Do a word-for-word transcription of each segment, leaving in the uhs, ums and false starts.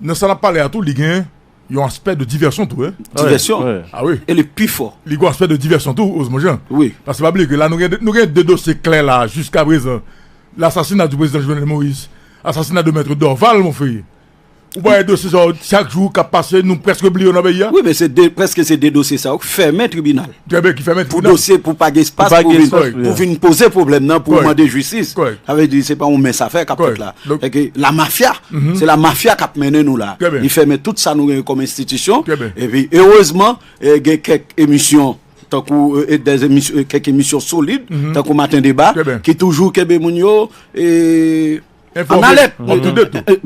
Nan sa n ap pale a tou, li gen yon aspè de divèsyon tou, hein? Divèsyon. Ah wi. E li pi fò. Li gen yon aspè de divèsyon tou, Rosemond Jean. Wi. Paske pa bliye ke la, nou gen, nou gen de dosye klè la, jiska prezan. Lasasina di prezidan Jovenel Moïse, asasina de mèt Dorval, mon frè. Ou pa wè dosye sa yo, chak jou k ap pase, nou prèske bliye yo nan peyi a? Wi, men se de, prèske se de dosye sa yo k fèmen tribinal. Trè byen, ki fèmen tribinal. Pou dosye, pou pa gen espas, pou vin poze pwoblèm nan, pou mande jistis. Sa vle di, se pa yon mens afè k ap fèt la. Se la mafya. Se la mafya k ap mennen nou la. Li fèmen tout sa nou genyen kòm enstitisyon. Epi, erezman, gen kèk emisyon, tankou kèk emisyon solid, tankou Maten Deba, ki toujou kenbe moun yo an alèt.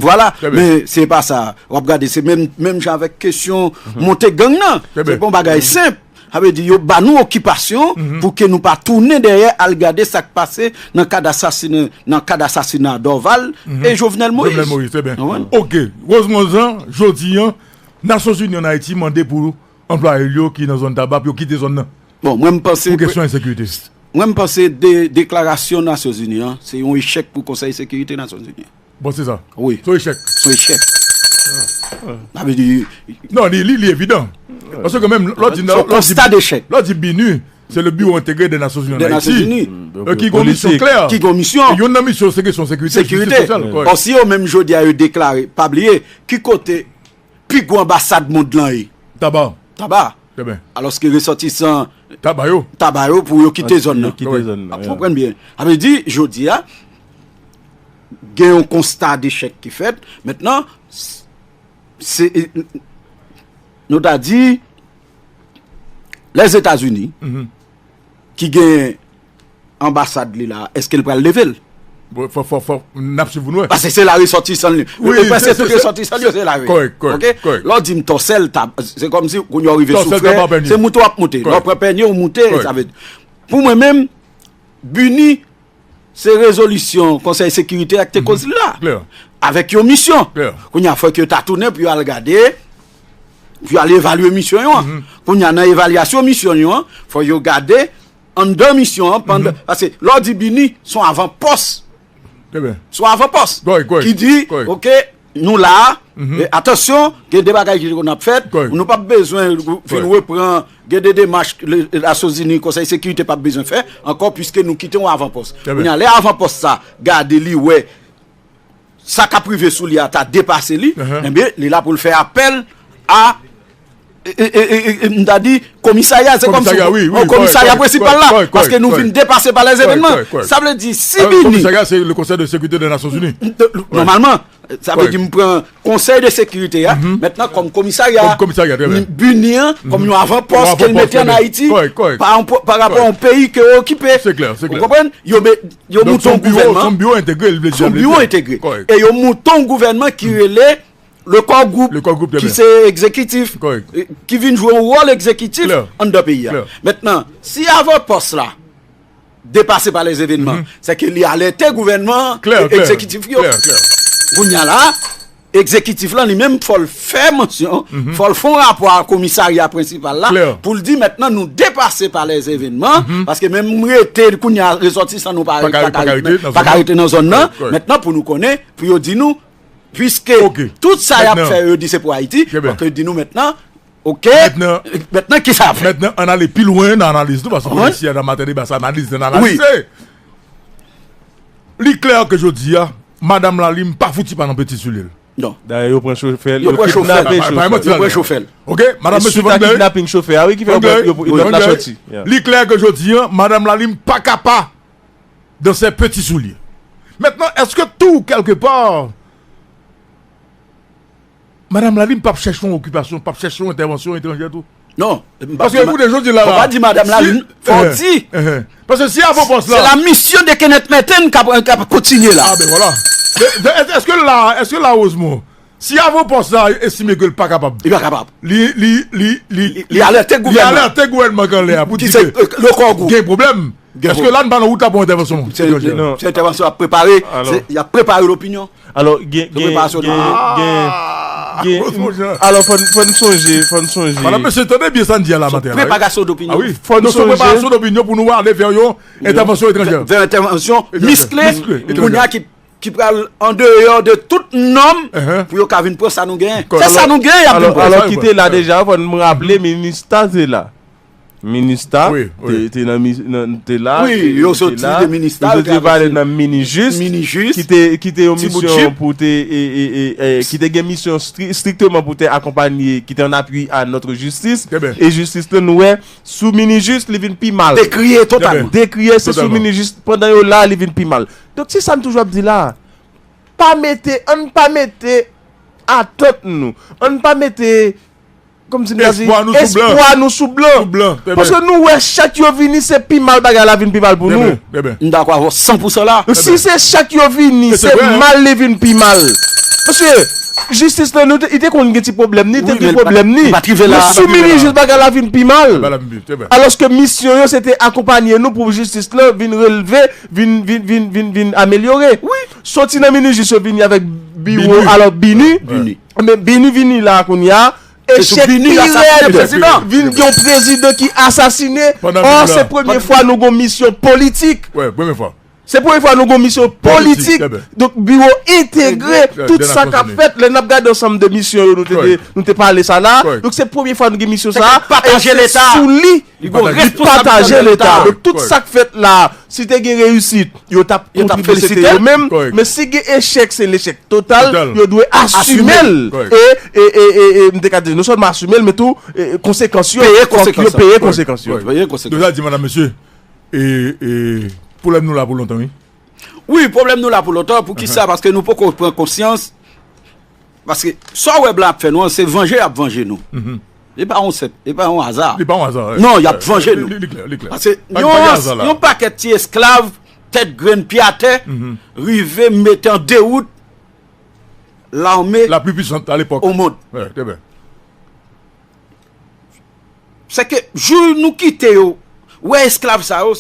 Vwala. Men se pa sa. W ap gade, se menm, menm jan avèk kesyon monte gang nan. Se pa yon bagay senp. Sa vle di, yo ba nou okipasyon pou ke nou pa tounen dèyè al gade sa k pase nan kad asasina, nan kad asasina Dorval e Jovenel Moïse. Jovenel Moïse, trè byen. Ok. Rosemond Jean, jodi a, Nasyonzini ann Ayiti mande pou anplwaye l yo ki nan zòn Taba pou yo kite zòn nan. Bon, mwen m panse. Pou kesyon ensekirite. Mwen m panse de, deklarasyon Nasyonzini an, se yon echèk pou Konsèy Sekirite Nasyonzini an. Bon, se sa. Wi. Se yon echèk. Se yon echèk. Sa vle di. Non, li, li, li evidan. Paske menm, lè w di nan. Se yon konsta dechèk. Lè w di BINUH, se le Bureau Intégré des Nations Unies en Haïti. Ki gen yon misyon klè. Ki gen yon misyon. Youn nan misyon, se kesyon sekirite. Sekirite. Bon, si yo menm jodi a yo deklare, pa bliye, ki kote pi gwo anbasad mond lan ye? Taba. Taba. Alòske resòtisan Taba yo. Taba yo pou yo kite zòn nan. Kite zòn nan. Ou konprann byen. Sa vle di, jodi a, gen yon konsta dechèk ki fèt. Mentnan, se, nou ta di, Lèzetazini, ki gen anbasad li la, èske l pral leve l? Fò, fò, fò, n ap swiv pou n wè. Paske se la resòtisan li. Ou prèske tout resòtisan li yo se la yo ye. Kòrèk, kòrèk. Lè w di m Tòsèl, se kòmsi kounye a w rive sou frè, se moute w ap moute. Lè w pran pènye, ou moute, sa vle di. Pou mwen menm, BINUH se rezolisyon Konsèy Sekirite a ki te koz li la. Avèk yon misyon. Kounye a fòk yo ta tounen pou yo al gade, pou yo al evalye misyon yo an. Kounye a nan evalyasyon misyon yo an, fòk yo gade anndan misyon an, pandan, paske lè w di BINUH, se yon avanpòs. Se yon avanpòs ki di, oke, nou la, e atansyon, gen de bagay ki konn ap fèt, nou p ap bezwen vin repran, gen de demach Nasyonzini, Konsèy Sekirite p ap bezwen fè ankò, piske nou kite yon avanpòs. Kounye a, lè avanpòs sa gade li wè sa k ap rive sou li a ta depase li, enben, li la pou l fè apèl a, e, e, e, e, m ta di, komisarya, se kòmsi, komisarya prensipal la, paske nou vin depase pa lèzevenman. Sa vle di, si BINUH. Komisarya, se le Conseil de Sécurité des Nations Unies. Nòmalman, sa vle di, m pran Konsèy de Sekirite a, mentnan kòm komisarya, BINUH an, kòm yon avanpòs ke l mete ann Ayiti, pa rapò a yon peyi ke yo okipe. Ou konprann? Yo met Yo moute yon gouvènman. Se yon biwo entegre, li vle di. Se yon biwo entegre. E yo moute yon gouvènman ki rele le Core Group, ki se egzekitif, ki vin jwe yon wòl egzekitif anndan peyi a. Mentnan, si avanpòs la depase pa lèzevenman, se ke li alète gouvènman egzekitif yo. Kounye a la, egzekitif lan li menm, fò l fè mansyon, fò l fè yon rapò a komisarya prensipal la, pou l di mentnan nou depase pa lèzevenman, paske menm rete kounye a resòtisan nou pa ka rete nan zòn nan, mentnan pou nou konnen, pou yo di nou, piske tout sa y ap fè yo di se pou Ayiti, fòk yo di nou mentnan, oke, mentnan kisa y ap fè? Mentnan ann ale pi lwen nan analiz nou, paske nou isi a nan Maten Deba, se analiz n ap analize. Li klè ke jodi a, Madanm Lalim pa fouti pa nan Peti Soulye. Non. Dayè, yo pran chofè l, yo kidnape chofè l. Yo pran chofè l. Ok, madanm mesye Vanglè. Kidnaping chofè a, wi, ki fè yo pran, yo pran, yo pran la soti. Li klè ke jodi a, Madanm Lalim pa ka pa dans ses petits souliers. Mentnan, èske tou, kèlke pa, Madanm Lalim p ap chèche yon okipasyon, p ap chèche yon entèvansyon etranjè tou? Non. Paske koute, jodi la, la, fò pa di Madanm Lalim, fò di. Paske si avanpòs la. Se la mission de Kenneth Merten k ap, k ap kontinye la. Ah, ben voilà. Èske la, èske la, Rosemond, si avanpòs la estime ke l pa kapab. Li pa kapab. Li, li, li, li, li alète gouvènman. Li alète gouvènman ki anlè a pou di ke gen pwoblèm. Èske la n pa nan wout la pou entèvansyon etranjè? Se entèvansyon ap prepare. Y ap prepare lopinyon. Alò, gen, gen, gen, gen, gen, alò, fò n, fò n sonje, fò n sonje. Madanm, mesye, tande byen sa n di a la maten an la, wi. Preparasyon dopinyon. Ah wi. Fò n sonje. Donk, se preparasyon dopinyon pou nou ale vè yon entèvansyon etranjè. Vè entèvansyon miskle, kounye a ki ki pral andeyò de tout nòm pou yo ka vin pran sa nou genyen. Se sa nou genyen y ap vin pran. Alò, ki te la deja, fò n raple, Minista te la. Minista te, te nan, nan, te la. Wi, yo soti de Minista, yo te vale nan Minijis, ki te, ki te yon misyon pou te, e, e, e, e, ki te gen misyon stri, strikteman pou te akonpanye, ki te an apui a notre justice. E jistis la, nou wè, sou Minijis, li vin pi mal. Dekriye totalman. Dekriye, se sou Minijis, pandan yo la, li vin pi mal. Donk, se sa n toujou ap di la. Pa mete, ann pa mete atant nou. Ann pa mete, kòmsi m ta di, espwa nou sou blan. Paske nou wè chak yo vini, se pi mal bagay la vin pi mal pou nou. M dakò avè w san pou san la. Si se chak yo vini, se mal li vin pi mal. Paske jistis la, nou te, li te konn gen ti pwoblèm ni, li te gen pwoblèm ni. Men sou Minijis bagay la vin pi mal. Alòske misyon yo, se te akonpanye nou pou jistis la vin relve, vin, vin, vin, vin, vin amelyore. Soti nan Minijis yo vini avèk biwo, alò, BINUH. Men BINUH vini la kounye a, echèk pi rèd. Vin gen yon prezidan ki asasine. Ò, se premye fwa nou gon misyon politik. Se premye fwa nou gon misyon politik. Donk, biwo entegre, tout sa k ap fèt, lè n ap gade ansanm de misyon yo, nou te, nou te pale sa la. Donk, se premye fwa nou gen misyon sa a. E se sou li, li pataje Leta. Donk, tout sa k fèt la, si te gen reyisit, yo t ap kontribye, se te yo menm. Men si gen echèk, se lechèk total. Yo dwe asime l. E, e, e, e, e, m te ka di, non sèlman asime l, men tou, e, konsekans yo, fòk yo peye konsekans yo. Donk, sa di, madam, mesye, e, e, pwoblèm nou la pou lontan, wi. Wi, pwoblèm nou la pou lontan. Poukisa? Paske nou poko pran konsyans. Paske sa w wè blan ap fè nou an, se vanje y ap vanje nou. E pa yon senp, e pa yon aza. Li pa yon aza, wi. Non, y ap vanje nou. Li, li klè, li klè. Paske yon pakèt ti esklav, tèt grenn, pye atè, rive mete an dewout lame la pli pwisant a lepòk o mond. Wi, trè byen. Se ke jou nou kite yo, wè esklav sa yo,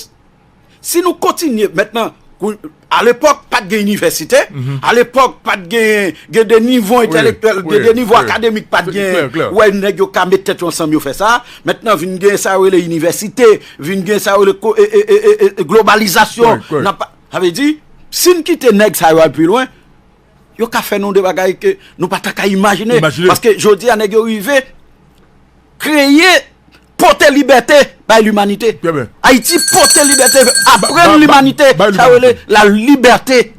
si nou kontinye mentnan, kou, alepòk, pa t gen inivèsite, alepòk, pa t gen, gen de nivo entèlektyèl, gen de nivo akademik, pa t gen, wè nèg yo ka met tèt yo ansanm, yo fè sa. Mentnan, vin gen sa yo rele inivèsite, vin gen sa yo rele ko-, e, e, e, e, e, globalizasyon. Sa vle di, si n kite nèg sa yo al pi lwen, yo ka fè nou de bagay ke nou pa ta ka imajine. Paske jodi a, nèg yo rive kreye, pote libète bay limanite. Ayiti pote libète, aprann limanite sa yo rele la libète.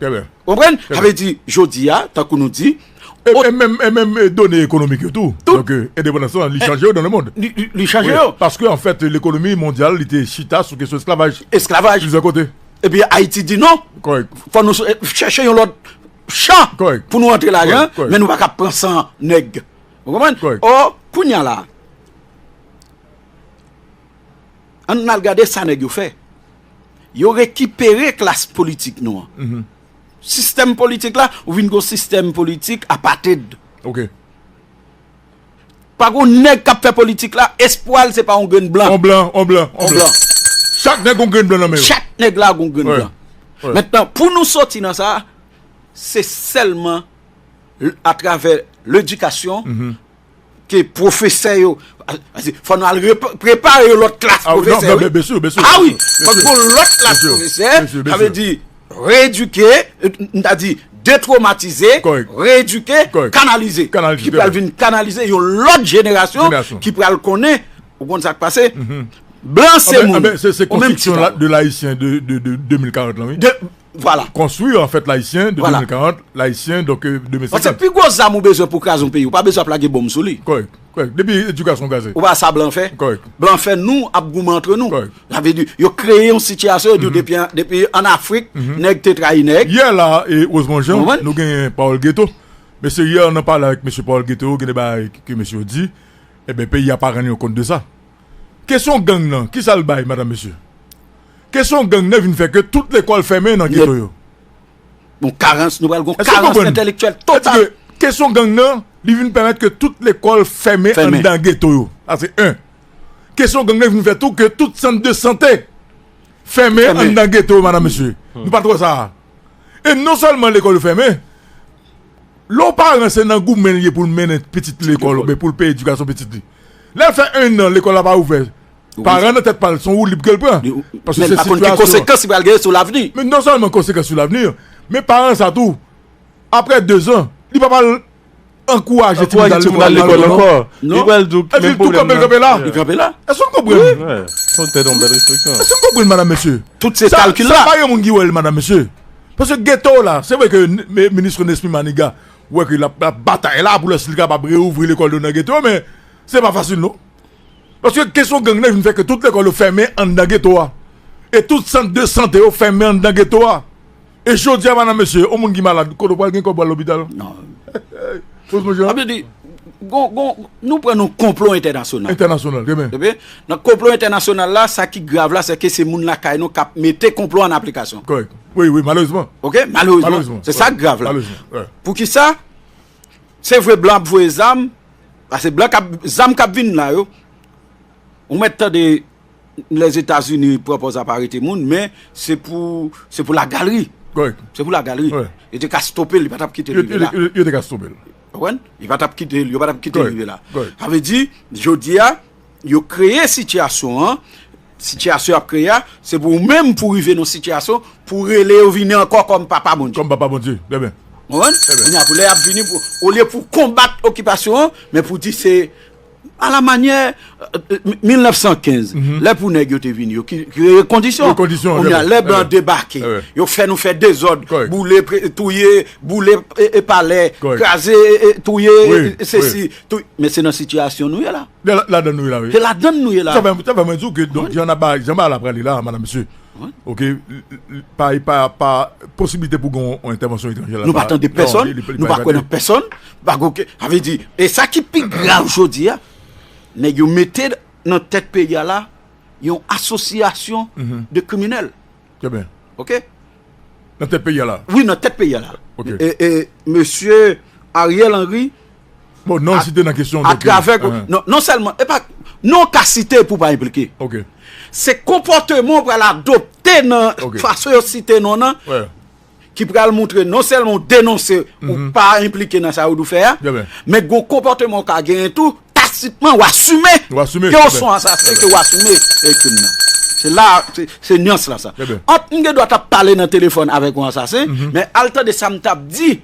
Ou konprann? Sa vle di, jodi a, tankou nou di, e, e menm, e menm, e, done ekonomik yo tou. Donk, e, endepandans lan, li chanje yo dans le monde. Li, li, li chanje yo. Paske, an fèt, lekonomi mondyal, li te chita sou kesyon esklavaj. Esklavaj. Plizyè kote. Epi Ayiti di non. Kòrèk. Fò nou, e, chèche yon lòt chan pou nou antre lajan, men nou pa ka pran san nèg. Ou konprann? Ò, kounye a la, ann al gade sa nèg yo fè. Yo rekipere klas politik nou an. Sistèm politik la, ou vin gon sistèm politik apatrid. Pa gon nèg k ap fè politik la, espwa l se pa yon grenn blan. On blan, on blan, on blan. Chak nèg gon grenn blan nan men yo. Chak nèg la gon grenn blan. Mentnan, pou nou soti nan sa, se sèlman atravè ledikasyon ke pwofesè yo, fò nou al repa-, prepare yon lòt klas pwofesè, wi. A wi, fò nou gon lòt klas pwofesè, sa vle di, reyedike, e, m ta di, detwomatize, reyedike, kanalize. Ki pral vin kanalize yon lòt jenerasyon ki pral konnen, ou konn sa k pase? Blan se moun. Se, se konstriksyon de Layisyen de, de, de de mil karant lan, wi. Vwala. Konstwi, an fèt, Layisyen de de mil karant, Layisyen, donk, e, de mil senkant. Paske pi gwo zam ou bezwen pou kraze yon peyi, ou pa bezwen ap lage bonm sou li. Kòrèk. Kòrèk. Depi edikasyon kraze. Ou pa sa blan fè? Kòrèk. Blan fè nou ap goumen antre nou. Kòrèk. Sa vle di, yo kreye yon sitiyasyon, yo di w depi an, depi an Afrik, nèg te trayi nèg. Yè la, e, Rosemond Jean, nou genyen Pawòl Geto. Mesye, yè, nan pale avèk mesye Pawòl Geto, gen de bagay ke mesye yo di. Ebyen, peyi a pa rann yo kont de sa. Kesyon gang nan, kisa l bay, madanm, mesye? Kesyon gang nan vin fè ke tout lekòl fèmen nan geto yo. Yon karans, nou pral gon karans entèlektyèl total. Èske kesyon gang nan, li vin pèmèt ke tout lekòl fèmen anndan geto yo? Sa se en. Kesyon gang nan vin fè tou ke tout sant de sante fèmen anndan geto yo, madanm, mesye. Nou pa t wè sa a. E non sèlman lekòl yo fèmen, lè yon paran se nan goumen l ye pou l mennen pitit li lekòl oubyen pou l peye edikasyon pitit li. Lè l fè en an, lekòl la pa ouvè. Paran nan tèt pa l, se yon woulib ke l pran. Paske se sitiyasyon an. Men l pa konn ki konsekans li pral genyen sou lavni. Men non sèlman konsekans sou lavni, Men paran sa tou, apre dezan, li pa pral ankouraje timoun al lekòl ankò. Li pral di w menm pwoblèm nan. Li kanpe la. Èske w konprann? Èske w konprann, madanm, mesye? Tout se kalkil la. Sa pa gen moun ki wè l, madanm, mesye. Paske geto la, se vre ke minis Renesmy Maniga wè ke l ap batay la pou lè si l kapab reouvri lekòl yo nan geto, men se pa fasil non. Paske kesyon gang nan vin fè ke tout lekòl yo fèmen anndan geto a. E tout sant de sante yo fèmen anndan geto a. E jodi a, madanm, mesye, yon moun ki malad, kote w pral gen kòb pou al lopital? Non. Poze mwen jan. Sa vle di, gon, gon, nou pran yon konplo entènasyonal. Entènasyonal, trè byen. Trè byen. Nan konplo entènasyonal la, sa ki grav la, se ke se moun lakay nou k ap mete konplo an aplikasyon. Kòrèk. Wi, wi, malerezman. Ok, malerezman. Malerezman. Se sa k grav la. Malerezman, wi. Poukisa? Se vre, blan ap voye zam, paske blan k ap, zam k ap vin la yo, ou mèt tande Lèzetazini pran pòz ap arete moun, men se pou, se pou lagalri. Kòrèk. Se pou lagalri. Wi. Yo te ka stope l, li pa t ap kite l rive la. Yo, yo, yo te ka stope l. Ou konprann? Li pa t ap kite l, yo pa t ap kite l rive la. Kòrèk. Sa vle di, jodi a, yo kreye sitiyasyon an, sitiyasyon y ap kreye a, se pou ou menm pou rive nan sitiyasyon pou rele yo vini ankò kòm papa Bondye. Kòm papa Bondye, trè byen. Ou konprann? Trè byen. Kounye a, pou lè y ap vini, pou, olye pou konbat okipasyon an, men pou di se alamanyè, euh, mil nèf san kenz, lè pou nèg yo te vini, yo ki kreye kondisyon. Kreye kondisyon, trè byen. Kounye a, lè blan debake, yo fè nou fè dezòd, boule, pre-, touye, boule, e, e, palè, kraze, e, e, touye, e, sesi, tou-, men se nan sitiyasyon nou ye la. Ladann nou ye la, wi. Se ladann nou ye la. Sa fè, sa fè mwen di w ke, donk, jan n ap ba, jan bagay la prale la, madanm, mesye. Ok, pa, pa, pa posiblite pou gen yon entèvansyon etranjè la. Nou pa tande pèsonn, nou pa kwè nan pèsonn. Pa gen okenn, sa vle di, e sa ki pi grav jodi a, nèg yo mete nan tèt peyi a la, yon asosyasyon de kriminèl. Trè byen. Ok? Nan tèt peyi a la. Wi, nan tèt peyi a la. Ok. E, e, mesye Ariel Henry, bon, non site nan kesyon, atravè, non, non sèlman, e pa, non ka site pou pa enplike. Ok. Se konpòteman w pral adopte nan fason yo site non nan, ki pral montre non sèlman w denonse ou pa enplike nan sa yo dou fè a, men gon konpòteman w ka genyen tou, tasitman w asime ke w se yon ansasen, ke w asime krim nan. Se la, se, se nyans la sa. Ant m gen dwa t ap pale nan telefòn avèk yon ansasen, men al tande sa m t ap di,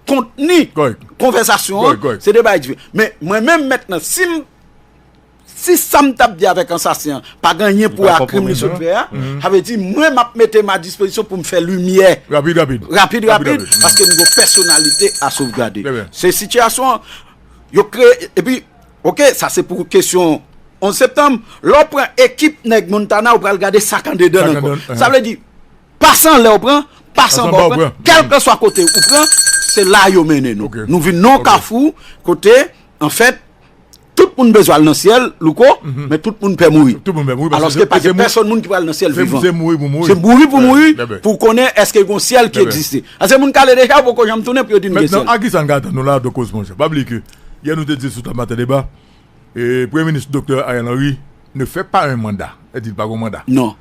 kontni konvèsasyon an, se de bagay diferan. Men mwen menm mentnan, si m, si sa m t ap di avèk ansasen an pa gen anyen pou wè ak krim li sot fè a, sa vle di mwen m ap mete m a dispozisyon pou m fè limyè. Rapid, rapid. Rapid, rapid, paske m gen pèsonalite a sovgade. Se sitiyasyon an, yo kreye, epi, ok, sa se pou kesyon onz septanm, lè w pran ekip nèg Montana, ou pral gade sa k andedan l ankò. Sa vle di, pa san lè w pran, pa san ba w pran, kèlkanswa kote ou pran, se la yo mennen nou. Nou vin nan yon kafou, kote, anfèt, tout moun bezwen al nan syèl, Louko, men tout moun pè mouri. Tout moun pè mouri, paske se pa gen pèsonn moun ki pral nan syèl vivan. Se mouri pou mouri. Se mouri pou mouri, pou konnen èske gon syèl ki egziste. Paske moun k ale deja, yo poko janm tounen pou yo di n gen syèl. Mentnan, a ki sa n ka atann nou la, Dokoz, monchè? Pa bliye ke yè nou te di sou tab maten deba, e, Premye Minis Doktè Ariel Henry ne fait pas un mandat. Li di l pa gen manda. Non.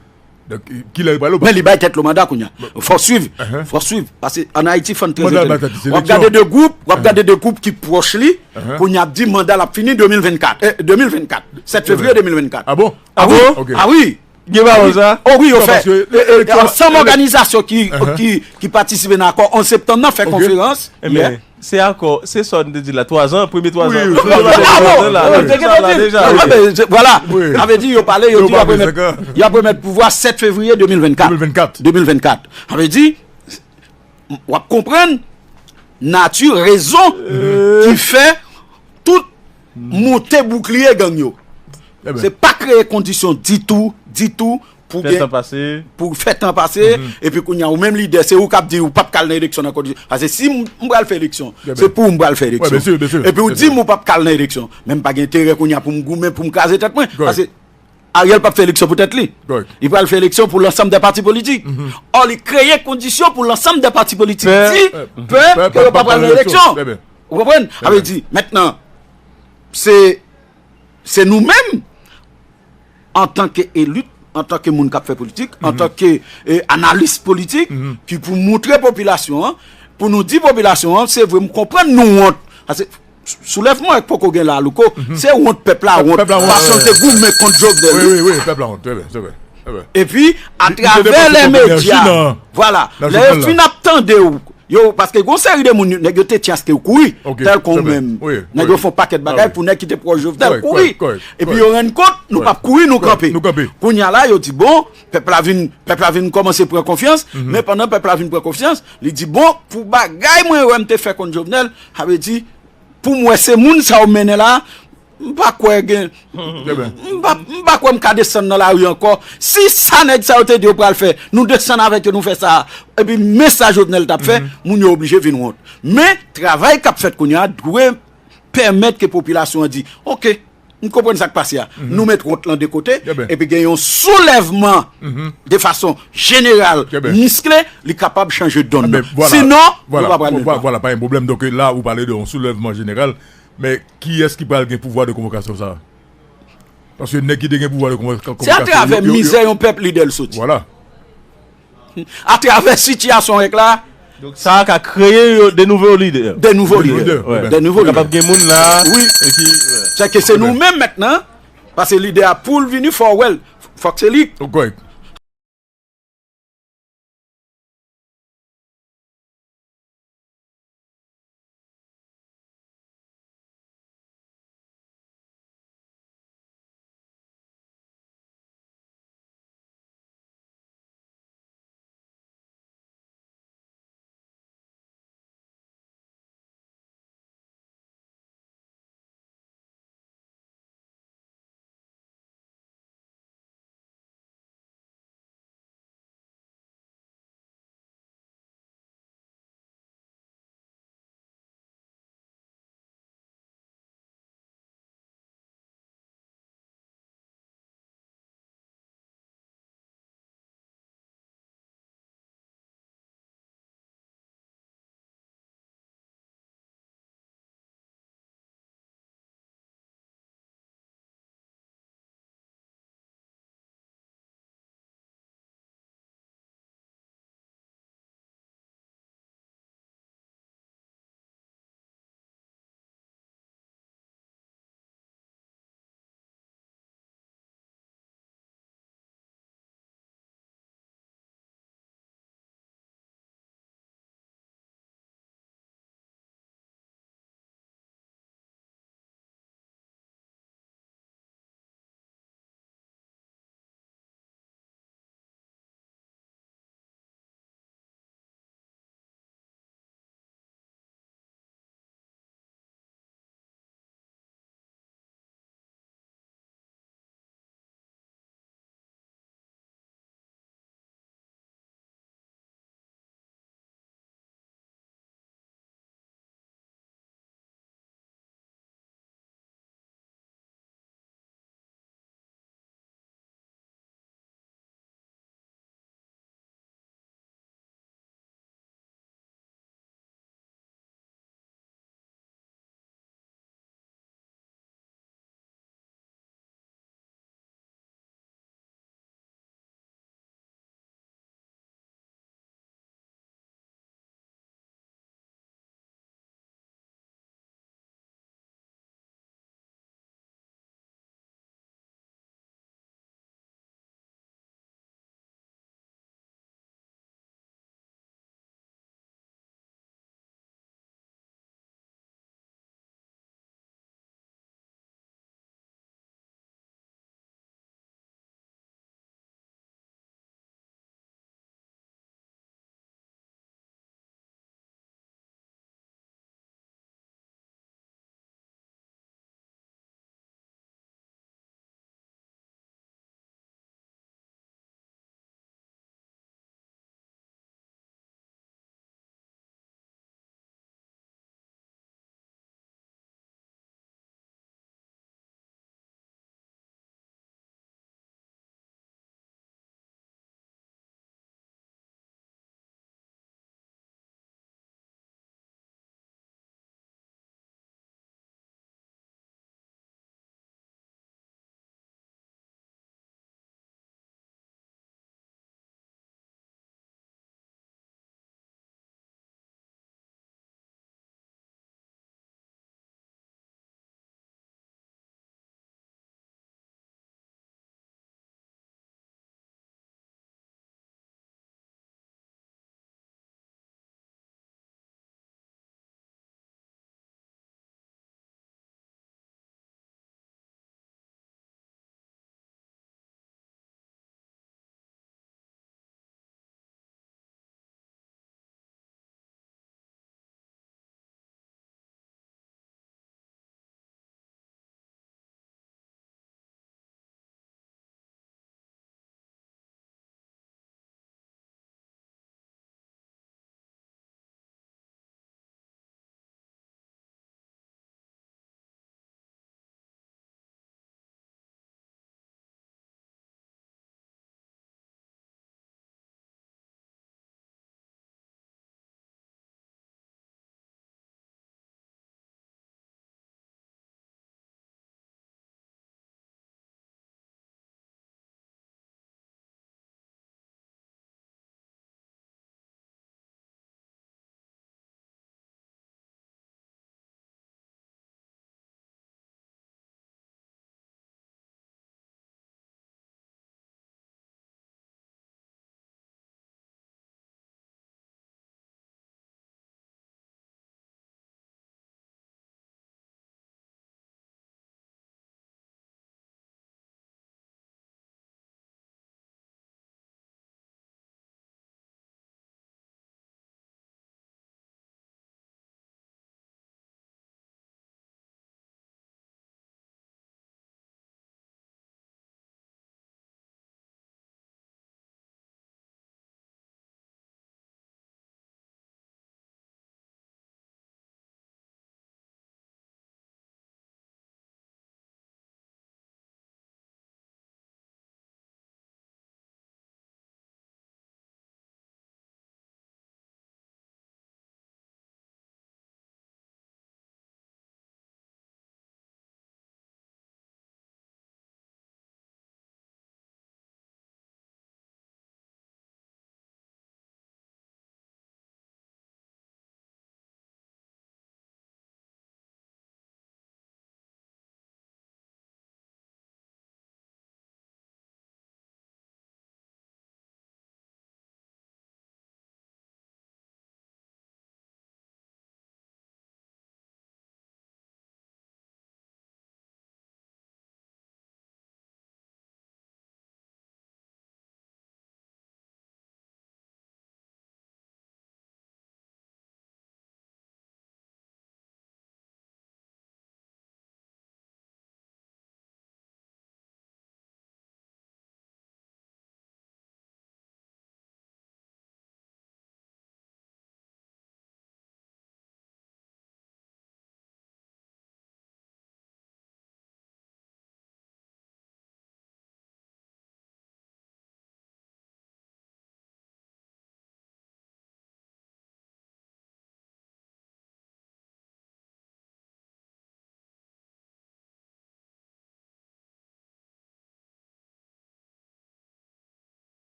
Donk, kilè li pral? Men li bay tèt li manda kounye a. Fò w swiv. Fò w swiv. Paske ann Ayiti, fò n trè entèlijan. W ap gade de gwoup, w ap gade de gwoup ki pwòch li, kounye a ap di manda l ap fini de mil vennkat. Eh, de mil vennkat. Sèt fevriye de mil vennkat. Ah bon? Ah wi. Ah wi. Gen pawòl sa? Oh wi, yo fè. Ansanm òganizasyon ki, ki, ki patisipe nan akò onz septanm nan fè konferans. Se akò, se sa n te di la, twa zan, premye twa zan. Wi, wi, wi. Sa la deja, wi. Vwala. Sa vle di, yo pale, yo di y ap remèt, y ap remèt pouvwa sèt fevriye de mil vennkat. De mil vennkat. De mil vennkat. Sa vle di, w ap konprann nati, rezon ki fè tout monte boukliye gang yo. Se pa kreye kondisyon ditou, ditou, pou gen, pou fè tan pase, epi kounye a, ou menm lidè, se ou k ap di ou p ap ka al nan eleksyon nan kondisyon. Paske si m, m pral fè eleksyon, se pou ou m pral fè eleksyon. Epi ou di m ou p ap ka al nan eleksyon. Men m pa gen enterè kounye a pou m goumen, pou m kraze tèt mwen. Paske Ariel p ap fè eleksyon pou tèt li. Li pral fè eleksyon pou lansanm dè pati politik. Ò, li kreye kondisyon pou lansanm dè pati politik di pè ke yo p ap pral nan eleksyon. Ou konprann? Sa vle di, mentnan, se, se nou menm, antanke elit, antanke moun k ap fè politik, antanke, eh, analis politik, ki pou montre popilasyon an, pou nou di popilasyon an, se vre, m konprann nou wont. Paske soulèvman an k poko gen la, Louko, se wont pèp la wont. Paske l te goumen kont Jovenel. Wi, wi, wi, pèp la wont, se vre, se vre. Epi, atravè lè medya, vwala, lè yo fin ap tande w, yo, paske gon seri de moun, nèg yo te tchaste w kouri, tèl kon ou menm. Nèg yo fè yon pakèt bagay pou nèg ki te pwòch Jovenel kouri. Epi yo rann kont, nou p ap kouri, nou kanpe. Kounye a la, yo di, bon, pèp la vin, pèp la vin kòmanse pran konfyans, men pandan pèp la vin pran konfyans, li di, bon, pou bagay mwen wè m te fè kont Jovenel, sa vle di, pou m wè se moun sa yo mennen la, m pa kwè gen, m pa, m pa kwè m ka desann nan lari ankò. Si sa nèg sa yo te di yo pral fè, nou desann avèk yo, nou fè sa, epi men sa Jovenel t ap fè, moun yo oblije vin wont. Men, travay k ap fèt kounye a dwe pèmèt ke popilasyon an di, oke, m konprann sa k pase a. Nou met wont lan de kote, epi gen yon soulèvman de fason jeneral, miskle, li kapab chanje donn nan. Sinon, nou pa pral menm jan. Vwala, pa gen pwoblèm. Donk, la, ou pale de yon soulèvman jeneral, men kiyès ki pral gen pouvwa de konvokasyon sa a? Paske nèg ki te gen pouvwa de konvokasyon, se atravè mizè yon pèp lidè l soti. Vwala. Atravè sitiyasyon rèk la, donk, sa ka kreye yo de nouvo lidè. De nouvo lidè. De nouvo lidè. Kapab gen moun la. Wi. Se ke se nou menm mentnan. Paske lidè a pou l vini, fò w wè l. Fòk se li. Kòrèk.